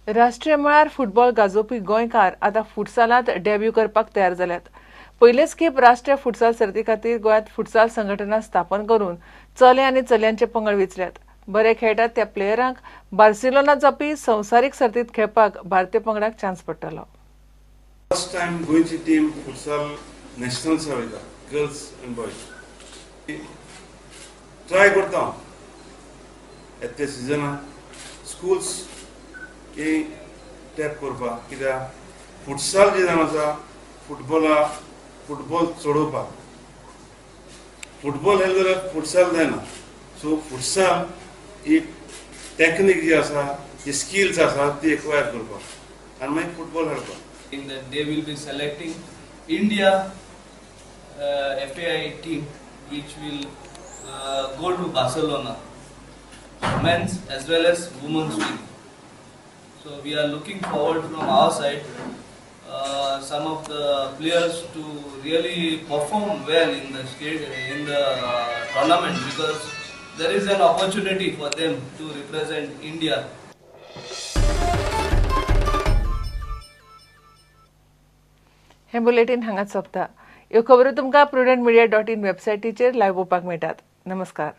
राष्ट्रीय मळार फुटबॉल गाजोवपी गोंयकार आतां फुटसालांत डेब्यू करपाक तयार जाल्यात. पयलेच खेप राष्ट्रीय फुटसाल सर्ती खातीर गोंयांत फुटसाल संघटना स्थापन करून चले आनी चलयांचे पंगड वेंचल्यात. बरे खेळटात त्या प्लेयरांक बार्सिलोना जावपी संवसारीक सर्तींत खेळपाक भारतीय पंगडाक चान्स पडटलो. फर्स्ट टायम गोंयची टीम फुटसाल नॅशनल्सा वयता, गर्ल्स आनी बॉयज. ट्राय करता हांव येता सिजनाक स्कुल्स ही टॅप करपाक, कित्याक फुटसाल जी जावन आसा फुटबॉला फुटबॉल चडोवपाक, फुटबॉल हें जाल्यार फुटसाल जायना. सो फुटसाल ही टॅक्नीक जी आसा, जी स्किल्स आसा ती एक्वायर करपाक आनी मागीर फुटबॉल खेळपाक. In that they will be selecting India FAI team which will go to Barcelona, men's as well as women's team. So we are looking forward from our side some of the players to really perform well in the state in the tournament, because there is an opportunity for them to represent India. हे bulletin हांगाच सोंपता. ह्यो खबरो तुमकां prudentmedia.in वेबसायटीचेर live पळोवपाक मेळटात. नमस्कार.